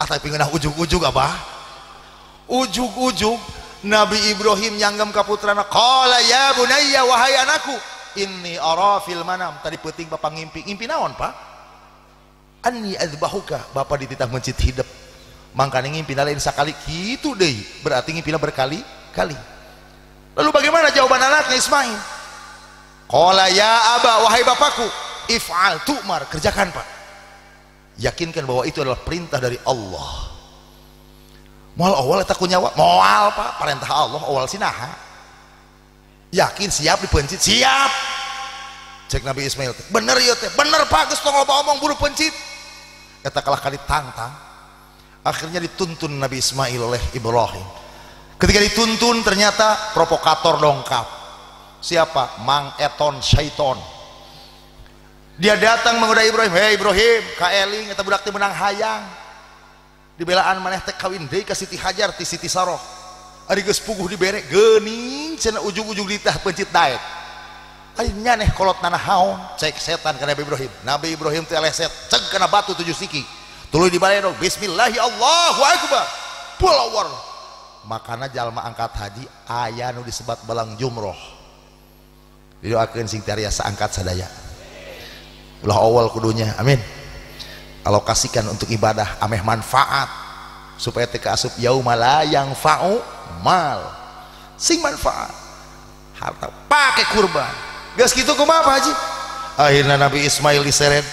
Tapi ngeunah ujug-ujug abah. Ujug-ujug Nabi Ibrahim nyanggem ka putrana, qala ya bunayya wahai anakku, inni ara fil manam. Tadi peuting bapak ngimpi. Ngimpi naon, Pak? Anni azbahuka, bapak dititah mencit hidup. Mangkane ngimpina lain sakali kitu deui, berarti ngimpina berkali-kali. Lalu bagaimana jawaban anaknya Ismail? Qala ya aba, wahai bapakku, if'al tu'mar, kerjakan Pak. Yakinkan bahwa itu adalah perintah dari Allah. Moal awal eta ku nyawa, moal Pak, perintah Allah awal sinaha. Yakin siap dipencit, siap. Cek Nabi Ismail, bener ieu teh, bener Pak, geus tong loba omong buru pencit. Eta kalah kali tangtang. Akhirnya dituntun Nabi Ismail oleh Ibrahim. Ketika dituntun ternyata provokator dongkap. Siapa? Mang Eton Syaiton. Dia datang menggoda Ibrahim. Hei Ibrahim, kaeling eta budak teh menang hayang. Dibelaan maneh teh kawin deui ka Siti Hajar ti Siti Saroh. Ari geus puguh dibere geuning cenah ujug-ujug ditah pencit daek. Ari nyaneh kolot nanahaon cek setan ka Nabi Ibrahim. Nabi Ibrahim teh leset ceg kana batu 7 siki. Tuluy dibaledog bismillahi Allahu akbar. Pulawar. Makana jalma angkat haji aya nu disebat balang jumroh. Didoakeun sing tiasa angkat sadaya. Ulah awal kudunya, amin. Alokasikan untuk ibadah ameh manfaat supaya teu kaasup yauma la yanfa'u mal. Sing manfaat harta pake kurban. Geus kitu kumaha Pak Haji? Akhirna Nabi Ismail diseret,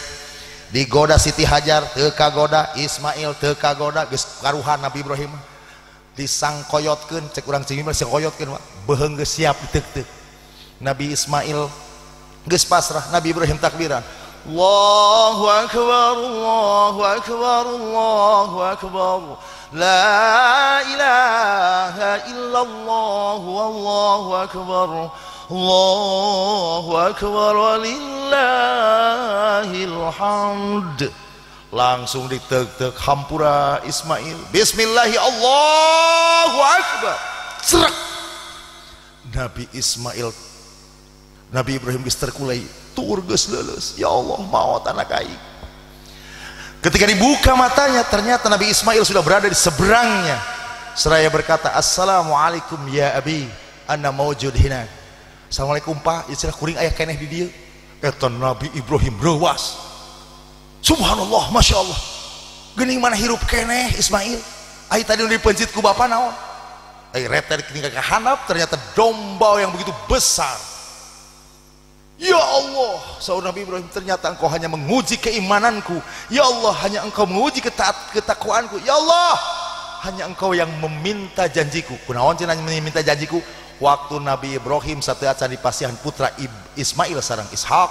digoda Siti Hajar teu kagoda, Ismail teu kagoda, geus karuhan Nabi Ibrahim disangkoyotkeun, cek urang cing mah sangkoyotkeun beuheung geus siap diteuk-teuk. Nabi Ismail geus pasrah, Nabi Ibrahim takbiran. Allahu akbar, Allahu akbar, Allahu akbar. La ilaha illallah wallahu akbar. Allahu akbar walillahil hamd. Langsung ditek-tek hampura Ismail. Bismillahi Allahu akbar. Cerak. Nabi Ismail, Nabi Ibrahim geus terkulai, tur geus leuleus. Ya Allah, maot anak aing. Ketika dibuka matanya, ternyata Nabi Ismail sudah berada di seberangnya. Seraya berkata, Assalamualaikum ya abi, anna mawjud hina. Assalamualaikum Pak, istilah kuring aya keneh di dieu. Eta Nabi Ibrahim reuwas. Subhanallah, Masya Allah. Geuning mana hirup keneh Ismail. Ai tadi nu dipencit ku bapa naon? Ai reter ketika ka handap ternyata domba yang begitu besar. Ya Allah, saur Nabi Ibrahim, ternyata engkau hanya menguji keimananku. Ya Allah, hanya engkau menguji ketakwaanku. Ya Allah, hanya engkau yang meminta janjiku. Kunaon cenah meminta janjiku? Waktu Nabi Ibrahim satu acan dipasihan putra Ismail sareng Ishak,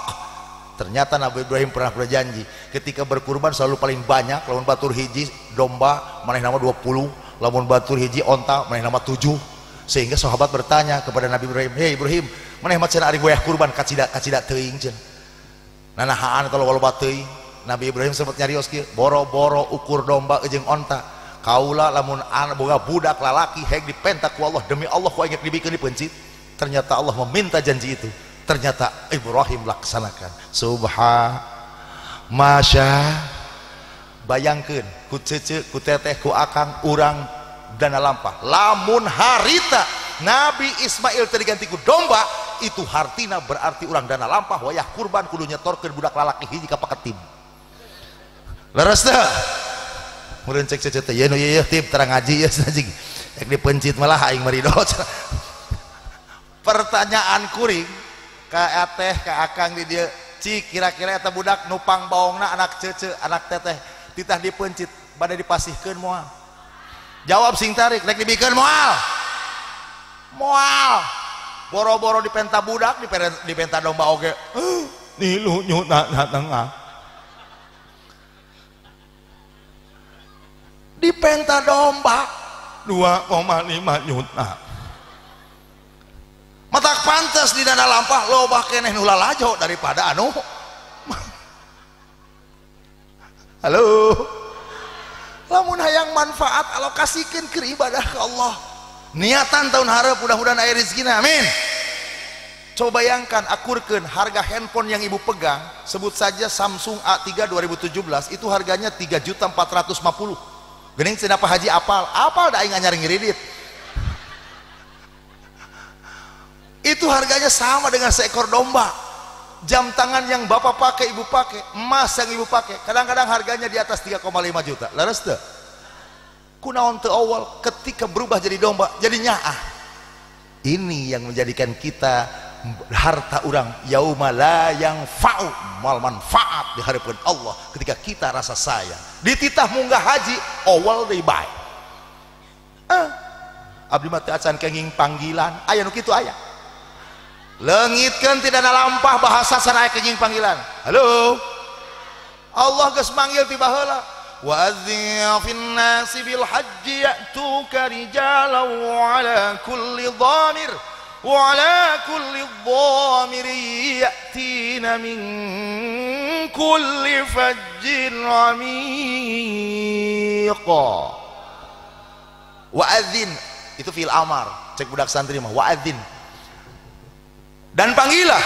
ternyata Nabi Ibrahim pernah berjanji ketika berkurban selalu paling banyak, lamun batur hiji domba maneh nama 20, lamun batur hiji onta maneh nama 7. Sehingga sahabat bertanya kepada Nabi Ibrahim, "Hei Ibrahim, maneh mah cenah ari goyah kurban kacida kacida teuing cenah. Nanahaan kalau loba teuing." Nabi Ibrahim sempat nyarios kieu, boro-boro ukur domba jeung onta. Kaula lamun anak boga budak lalaki hek dipenta ku Allah, demi Allah ku aing dibikeun dipencit. Ternyata Allah meminta janji itu. Ternyata Ibrahim laksanakan. Subhan masya. Bayangkeun ku cece ku teteh ku akang urang dana lampah. Lamun harita Nabi Ismail teu diganti ku domba, itu hartina berarti urang dana lampah wayah kurban kudu nyetorkeun budak lalaki hiji ka paketim. Leres teu? Meureun cek cece teh, "Ye nu ieu tip terang ngaji ieu anjing." Rek dipencit malah aing marido. Pertanyaan kuring ka ateh ka akang di dieu, cik kira-kira eta budak nupang baongna anak cece, anak teteh titah dipencit bade dipasihkeun moal? Jawab sing tarik, rek dibikeun moal? Moal. Boro-boro dipenta budak, dipenta domba oge. Nilu nyuna tengah. Dipenta domba 2,5 juta. Matak pantes di dana lampah loba keneh nu lalajo daripada anu. Halo. Lamun hayang manfaat alokasikeun keur ibadah ke Allah. Niatan tahun hareup mudah-mudahan aya rezekina. Amin. Coba bayangkan, akurkeun harga handphone yang ibu pegang, sebut saja Samsung A3 2017 itu harganya 3.450.000. Geuning cenah Pak Haji apal, apal da aing anyar ngiridit. Itu harganya sama dengan seekor domba. Jam tangan yang bapak pakai, ibu pakai, emas yang ibu pakai, kadang-kadang harganya di atas 3,5 juta. Leres teu? Kunaon teu awal ketika berubah jadi domba, jadi nyaah. Ini yang menjadikan kita harta orang yauma la yang fa'u mal manfaat di hadapan Allah ketika kita rasa sayang. Dititah munggah haji awal deui bae. Abdi mah teu acan kenging panggilan, aya nu kitu aya. Leungitkeun tidak lampah bahasa sana aya kenging panggilan. Halo. Allah geus manggil ti baheula. Wa adzin fin nasi bil hajji ya'tuka rijalan wa ala kulli dhamir wa ala kulli dhamiri ya'tina min kulli fajjin amiq. Wa adzin itu fil amar, cek budak santri mah wa adzin. Dan panggilah,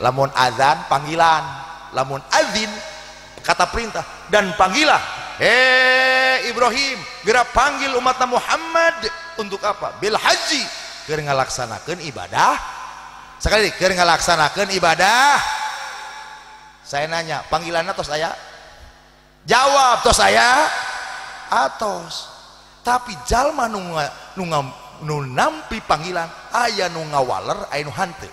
lamun azan panggilan, lamun azin kata perintah, dan panggilah, hei Ibrahim, geura panggil umat Muhammad untuk apa? Bil haji, keur ngalaksanakeun ibadah. Sekali lagi, keur ngalaksanakeun ibadah. Saya nanya, panggilanna tos aya? Jawab tos aya? Atos. Tapi jalma nu nampi panggilan aya nu ngawaler aya nu hanteu.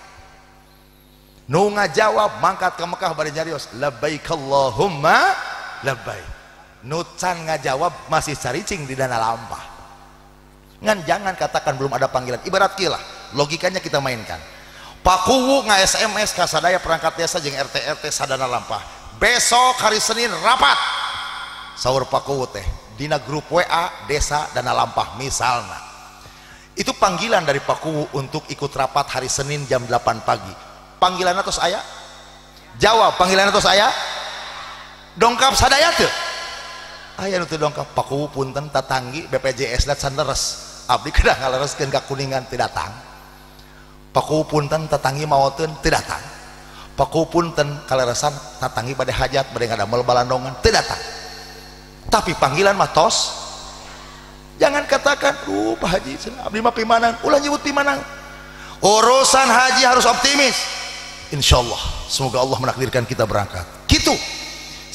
Nu ngajawab mangkat ke Mekah bari nyarios labbaik Allahumma labbaik. Nu can ngajawab masih caricing di dana lampah. Ngan jangan katakan belum ada panggilan. Ibarat kieu lah, logikanya kita mainkan. Pakuwu nga-SMS ka sadaya perangkat desa jeung RT RT sadana lampah. Besok hari Senin rapat. Saur Pakuwu teh dina grup WA desa dana lampah misalna. Itu panggilan dari Pakuwu untuk ikut rapat hari Senin jam 8 pagi. Panggilan atos aya? Jawab, panggilan atos aya? Dongkap sadaya teu? Aya nu teu dongkap. Pakuwu punten tatanggi BPJS dat can leres. Abdi kedah ngalereskeun ka Kuningan teu datang. Pakuwu punten tatanggi maoteun teu datang. Pakuwu punten kaleresan tatanggi bade hajat bade ngadamel balandongan teu datang. Tapi panggilan mah tos. Jangan katakan, duh Pak Haji, abdi mah pimanang, ulah nyebut pimanang. Urusan haji harus optimis. Insya Allah, semoga Allah menakdirkan kita berangkat. Gitu.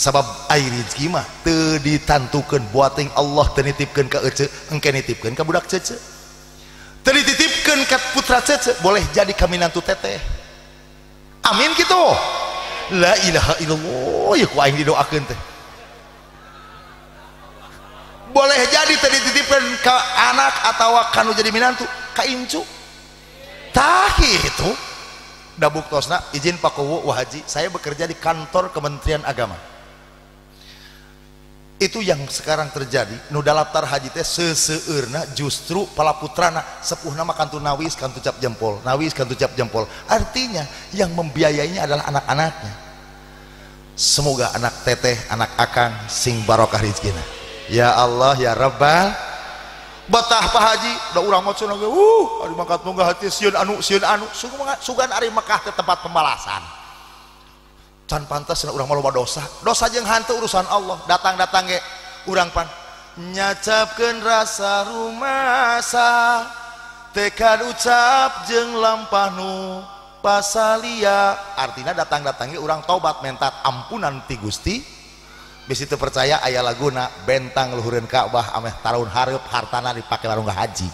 Sabab ai rezeki mah teu ditantukeun, buating Allah teu nitipkeun ka ece, engke nitipkeun ka budak cece. Teu dititipkeun ka putra cece, boleh jadi kami nantu teteh. Amin gitu. La ilaha illallah, ya ku aing didoakeun teh. Boleh jadi tadi dititipkan ke anak atau kanu jadi minantu ka incu. Tah itu da buktosna izin Pak Kuwu Wa Haji, saya bekerja di kantor Kementerian Agama. Itu yang sekarang terjadi, nu daftar haji teh seseueurna justru palaputrana sepuhna mah kantun nawis kantun cap jempol, nawis kantun cap jempol. Artinya yang membiayainya adalah anak-anaknya. Semoga anak teteh, anak akang sing barokah rezekina. Ya Allah ya Rabbal. Betah Pak Haji, da urang mah cenah ge, ari mangkat munggah hati sieun anu sugan ari Mekah teh tempat pembalasan. Can pantas cenah urang mah loba dosa. Dosa jeung hanteu urusan Allah. Datang-datang ge urang pan nyacapkeun rasa rumasa, tekad ucap jeung lampah nu pasalia. Artina datang-datang ge urang tobat mentat ampunan ti Gusti. Bisi teu percaya aya laguna bentang luhureun Ka'bah ameh tarun hareup hartana dipake warung haji.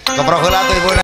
Keprok heula tuh ibuna.